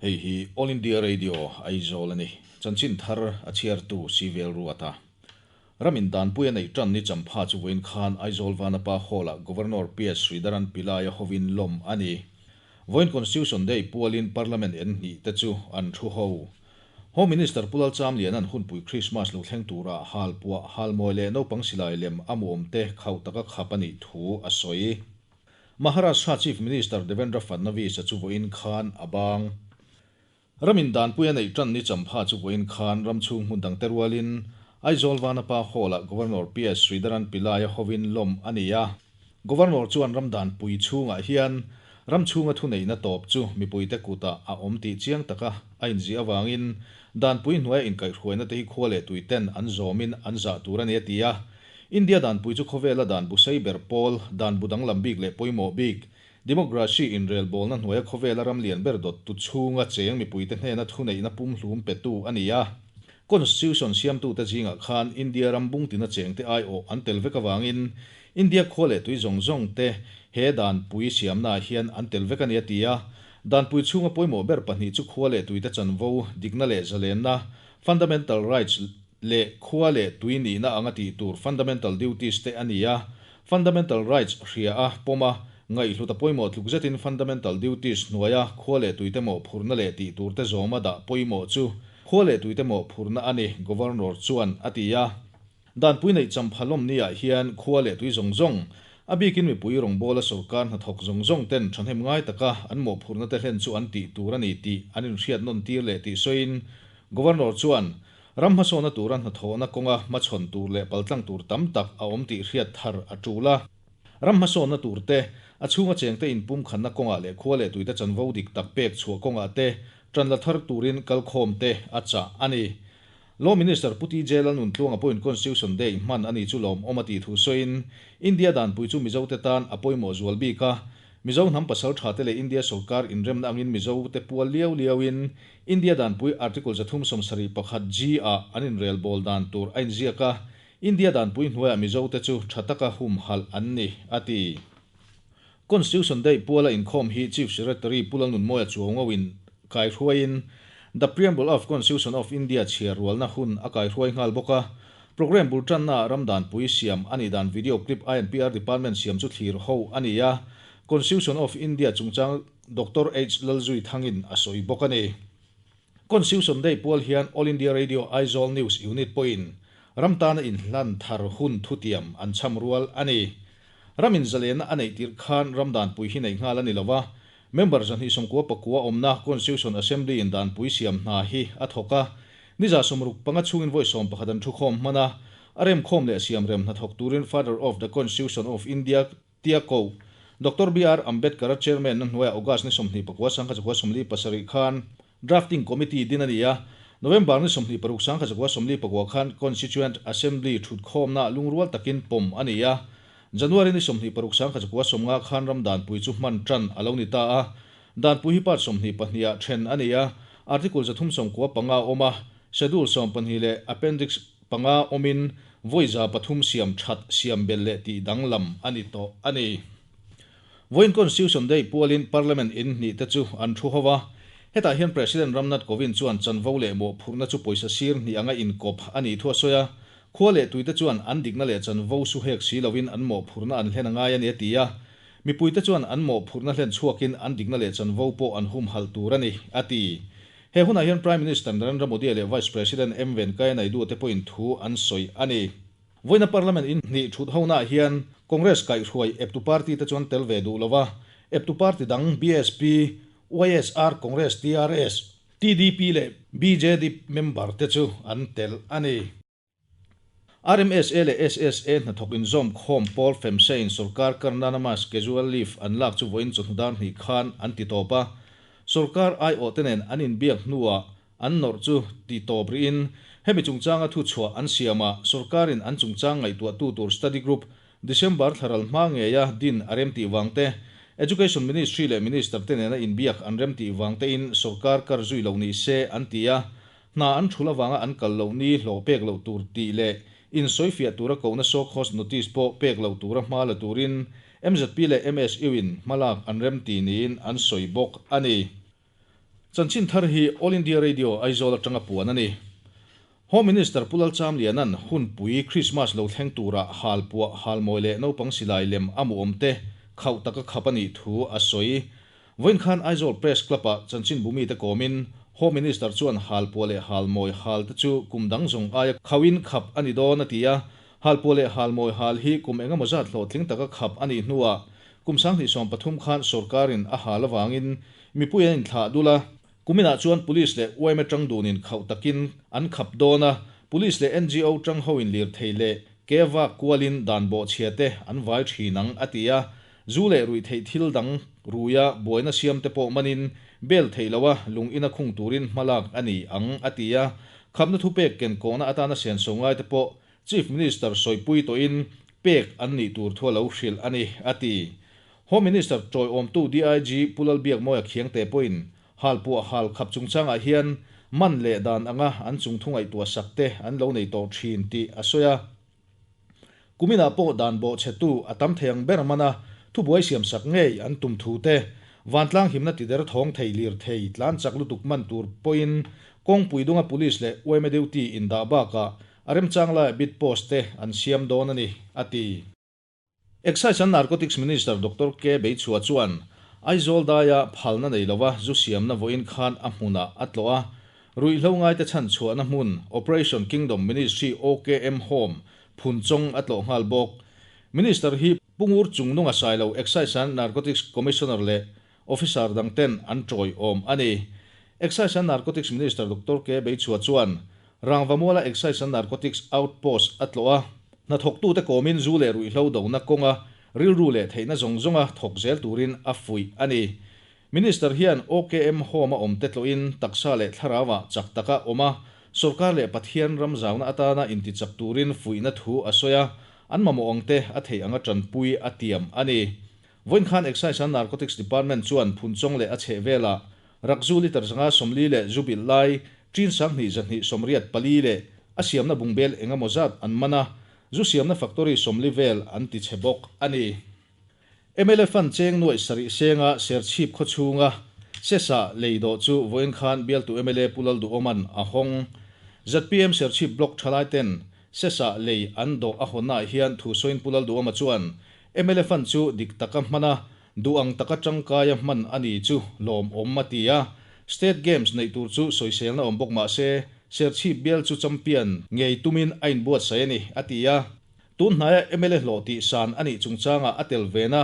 Hei hi All India Radio, Aizawl a ni. Chanchin thar a chhiartu Sivel Ruata. Ramin danpui a neih tan ni champha chu vawiin khan Aizawl Vanapa Hall-ah Governor PS Sridharan Pillai-a hovin lawm a ni. Vawiin Constitution Day pualin Parliament en hnih te chu an thu ho. Home Minister Pu Lalchamliana'n hunpui Krismas lo thleng tura halpuah, halmawi leh naupang silai lem a muawmte khauh taka khap a nih thu a sawi. Maharashtra Chief Minister Devendra Fadnavis-a chu vawiin khan a bang. Ramin danpui a neih tan ni champha chu vawiin khan ram chhung hmun dangte rualin Aizawl Vanapa Hall-ah Governor PS Sridharan Pillai-a hovin lawm a ni a. Governor chuan ram danpui chhungah hian ram chhunga thuneihna tawp chu mipuite kutah a awm tih chiang taka a inziah avangin danpui hnuaia inkaihhruaina te hi khua leh tuiten an zawmin an zah tur a ni a ti a. India danpui chu khawvela dan bu sei ber pawl, dan bu danglam bik leh pawimawh bik, democracy inrelbawlna hnuaia khawvela ram lian ber dawttu chhunga cheng mipuite hnena thuneihna pumhlum petu a ni a. Constitution siamtute zingah khan India ram bungtina chengte aiawh an tel vek avangin India khua leh tui zawng zawng te he danpui siamnaah hian an tel vek a ni a ti a. Danpui chhunga pawimawh ber pahnih chu khua leh tuite chanvo, dikna leh zalenna, fundamental rights, leh khua leh tui nihna anga tih tur fundamental duties te a ni a, fundamental rights hria a pawm a, ngaihhlut a pawimawh tluk zetin fundamental duties hnuaia khua leh tuite mawhphurhna leh tih turte zawma dah pawimawh chu khua leh tuite mawhphurhna a ni, Governor chuan a ti a. Danpui neih champha lawmni-ah hian khua leh tui zawng zawng, a bikin mipui rawngbawla sawrkar hnathawk zawng zawng ten thahnem ngai taka an mawhphurhna te hlen chu an tih tur a ni tih an inhriat nawn tir leh tih sawiin Governor chuan Ram hmasawnna tura hnathawhna kawnga hmachhawn tur leh paltlang tur tam tak a awm tih hriat thar a tul a. Ram hmasawnna tur te, a chhunga chengte inpumkhatna kawngah leh khua leh tuite chanvo dik tak pek chhuah kawngah te tan la thar turin kalkhawm te a chah a ni. Law Minister Pu TJ Lalnuntluanga pawhin Constitution Day hman a ni chu lawmawm a tih thu sawiin, India danpui chu Mizote tan a pawimawh zual bik a, Mizo hnam pasal tha te leh India sorkar inremna angin Mizo te pual liau liauin India danpui Article 371 G ah an inrel bawl dan tur a inziak a, India danpui hnuaiah Mizo te chu tha taka humhalh an ni, a ti. Constitution Day puala inkhawm hi Chief Secretary Pu Lalnunmawia Chuaungo-in kaihruaiin The Preamble of Constitution of India chhiar rualna hun a kaihruai nghal bawk a. Programme bul tannaah ram danpui siam a nih dan video clip INPR Department siam chu thlir ho a ni a, Constitution of India chungchang Doctor H. Lalzui Thangin a sawi bawk a ni. Constitution Day pual hian All India Radio Aizawl News Unit pawhin ram tana inhlan thar hun thutiam an chham rual a ni. Ram inzalenna a neih tirh khan ram danpui hi neih nghal a ni lo a, member 299 awmna Constitution Assembly in danpui siam hna hi a thawk a, ni 65 chhungin vawi 11 an thukhawm hman a, a remkhawm leh siamrem hnathawk turin Father of the Constitution of India Tia ko, Doctor BR Ambedkar-a chairman-na hnuaiah August ni 29 1947 khan Drafting Committee din a ni a, November ni 26 1949 khan Constituent Assembly thutkhawmna lungrual takin pawm a ni a, January ni 26 1950 khan ram danpui chu hman tan a lo ni ta a, danpui hi part 22 ah then a ni a, Article 395 a awm a, Schedule 12 leh Appendix panga awmin vawi 300 siam that siam belh leh tih danglam a ni tawh a ni. Vawiin Constitution Day pualin Parliament in hnih te chu an thu ho a, hetah hian President Ram Nath Kovind chuan chanvo leh mawhphurhna chu pawisa sir hnih anga inkawp a nih thu a sawi a, khua leh tuite chuan an dikna leh chanvo su hek si loin an mawhphurhna an hlen a ngai a ni a ti a, mipuite chuan an mawhphurhna hlen chhuakin an dikna leh chanvo pawh an humhalh tur a ni, a ti. He hunah hian Prime Minister Narendra Modi leh Vice President M Venkaiah Naidu te pawhin thu an sawi a ni. Vawiina Parliament in hnih thut honaah hian Congress kaihhruai eptu party te chuan tel ve duh lo a, eptu party dang BSP, YSR Congress, TRS, TDP leh BJD member te chu an tel a ni. RMSA leh SSA hnathawk inzawm khawm pawl Femse in sawrkar kar nana mas casual leave an lak chu vawiin chawhnu dar hnih khan an ti tawp a. Sawrkar aiawhte nen an inbiak hnuah an nawrh chu ti tawp rihin hemi chungchanga thuchhuah an siamah sawrkarin an chungchang ngaihtuahtu tur study group December thlaral hma ngeia din a remtih vang te, Education Ministry leh Minister te nena inbiak an remtih vang tein sawrkar kar zui lo ni se an ti a. Hna an thul avanga an kal loh ni hlawh pek loh tur tih leh insawifiah tura kohna show cause notice pawh pek loh tura hma la turin mzp leh MSU in hmalak an remti niin an sawi bawk a ni. Chanchin thar hi All India Radio Aizawl atanga puan a ni. Home Minister Pu Lalchamliana'n hunpui Krismas lo thleng tura halpuah, halmawi leh naupang silai lem a mu awmte khauh taka khap a nih thu a sawi. Vawiin khan Aizawl Press Club-ah chanchinbu mite kawmin Home Minister chuan halpuah leh halmawi hal te chu kum dang zawng aia khauhin khap a ni dawn a ti a. Halpuah leh halmawi hal hi kum engemaw zat hlawhtling taka khap a nih hnuah kum 2013 khan sawrkarin a hal avangin mipui an inthlah dul a. Kuminah chuan Police leh yma tang dunin khauh takin an khap dawn a, Police leh ngo tang hoin lirthei leh ke vak kualin dan bawhchhia te an vai thin ang, a ti a. Zu leh ruihtheih thil dang ruia buaina siam te pawh manin bail theih loha lung ina khung turin hmalak a ni ang, a ti a. Khapna thupek ken kawhna atana senso ngai te pawh Chief Minister sawipui tawhin pek an nih tur thu a lo hrilh a ni, a ti. Home Minister tawiawmtu DIG Pu Lalbiakmawia Khiangte pawhin halpuah hal khap chungchangah hian man leh dan anga an chungthu ngaihtuah sak te an lo nei tawh thin tih a sawi a. Kuminah pawh dan bawhchhetu a tam thei ang ber mana thubuai siamsak ngei an tum thu te, vantlang himna tider thawng thei lirthei tlan chak lutuk man tur pawhin kawngpui dunga Police leh yma duty indah bakah a remchang laia bid post te an siam dawn a ni, a ti. Excise and Narcotics Minister Doctor K Beichhua chuan Aizawl daia phalna nei lova zu siamna vawiin khan a hmunah a tlawh a, ruihhlo ngaite chhan chhuahna hmun Operation Kingdom Ministry OKM Home phunchawng a tlawh nghal bawk. Minister hi Pungur Chungnunga Sailo Excise and Narcotics Commissioner leh Officer dang ten an tawiawm a ni. Excise and Narcotics Minister Doctor K Beichhua chuan Rangvamuala Excise and Narcotics Outpost a tlawh a, hnathawktute kawmin zu leh ruihhlo dona kawnga rilru leh theihna zawng zawnga thawk zel turin a fuih a ni. Minister hian OKM Home a awmte tlawhin taksa leh thlarauah chak taka awm a, sawrkar leh Pathian ram zauna atana intichak turin fuihna thu a sawi a, an mamawh angte a theih anga tanpui a tiam a ni. Vawiin khan Excise and Narcotics Department chuan Phunchawng leh a chheh velah Rakzu litre 140 leh zu bilh lai ṭin 2284 leh a siamna bungbel eng emaw zat an man a, zu siamna factory 40 vel an ti chhe bawk a ni. Mla Fund cheng nuaih sarih senga Serchhip khaw chhunga Sesa lei dawh chu vawiin khan bialtu mla Pu Lalduhawma'n a hawng. Zpm Serchhip Block thalai ten Sesa lei an dawh a hawnnaah hian thu sawiin Pu Lalduhawma chuan mla Fund chu dik taka hman a, duh ang taka tangkaia hman a ni chu lawmawm a ti a. State Games neih tur chu sawiselna awm bawk mah se, Serchhip bial chu champion ngei tumin a inbuatsaih a ni, a ti a. Tun hnaia mla hlawh tihsan a nih chungchangah a tel vena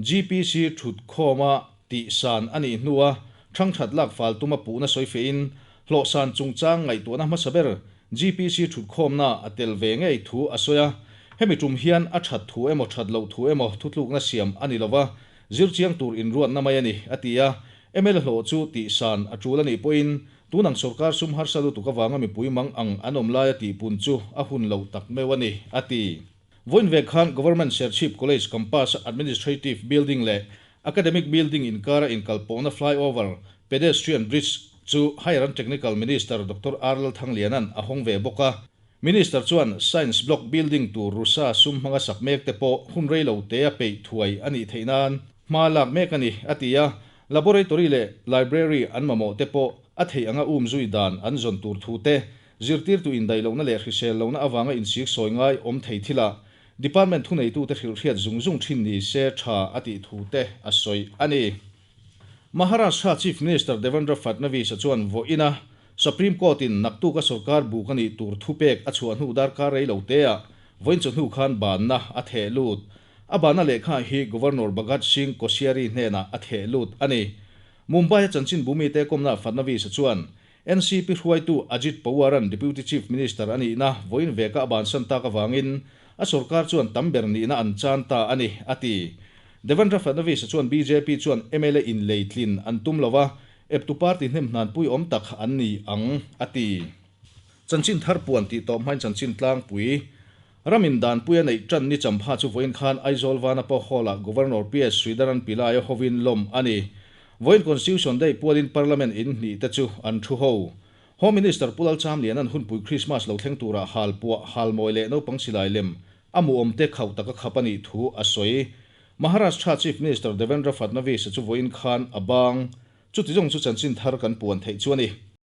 GPC thutkhawma tihsan a nih hnua thangthat lak fal tuma puhna sawi fehin hlawhsan chungchang ngaihtuahna hmasa ber GPC thutkhawmna a tel ve ngei thu a sawi a. Hemi tum hian a that thu emaw that loh thu emaw thutlukna siam a ni lova, zirchiang tur inruatna mai a ni, a ti a. Mla hlawh chu tihsan a tul a nih pawhin tunang sawrkar sum harsa lutuk avanga mipui mang ang an awm laia tihpun chu a hun lo tak meuh a ni, a ti. Vawiin vek khan Government Serchhip College Campus-a Administrative Building leh Academic Building inkara inkalpawhna flyover, pedestrian bridge, chu Higher and Technical Minister Doctor R Lalthangliana'n a hawng ve bawk a. Minister chuan Science Block building tur Rusa sum hmanga sak mek te pawh hun rei lo te a peih thuai a nih theih nan hma lak mek a ni, a ti a. Laboratory leh Library an mamawh te pawh a theih anga um zui dan an zawn tur thu te Zirtirtu indaih lohna leh hrisel lohna avanga insik sawi ngai awm thei thilah Department thuneitute hrilhhriat zung zung thin ni se tha a tih thu te a sawi a ni. Maharashtra Chief Minister Devendra Fadnavis-a chuan vawiina Supreme Court-in naktuka sorkar buk a nih tur thupek a chhuah hnu darkar rei lo teah vawiin chawhnu khan banna a theh lut. A banna lehkha hi Governor Bhagat Singh Koshyari hnenah a theh lut a ni. Mumbai-a chanchinbu mite kawmna Fadnavis-a chuan NCP hruaitu Ajit Pawar-a'n Deputy Chief Minister a nihna vawiin veka a bansan tak avangin a sorkar chuan tam ber nihna an chan ta a ni, a ti. Devendra Fadnavis-a chuan bjp chuan mla in lei tlin an tum lo a, eptu party hnem hnanpui awm tak an ni ang, a ti. Chanchin thar puan tih tawp hmain chanchin tlangpui ramin danpui a neih tan ni champha chu vawiin khan Aizawl Vanapa Hall-ah Governor PS Sridharan Pillai-a hovin lawm a ni. Vawiin Constitution Day pualin Parliament in hnih te chu an thu ho. Home Minister Pu Lalchamliana'n hunpui Krismas lo thleng tura hal puah, hal mawi leh naupang silai lem a mu awmte khauh taka khap a nih thu a sawi. Maharashtra Chief Minister Devendra Fadnavis-a chu vawiin khan a bang. Chuti zawng chu chanchin thar kan puan theih chu a ni.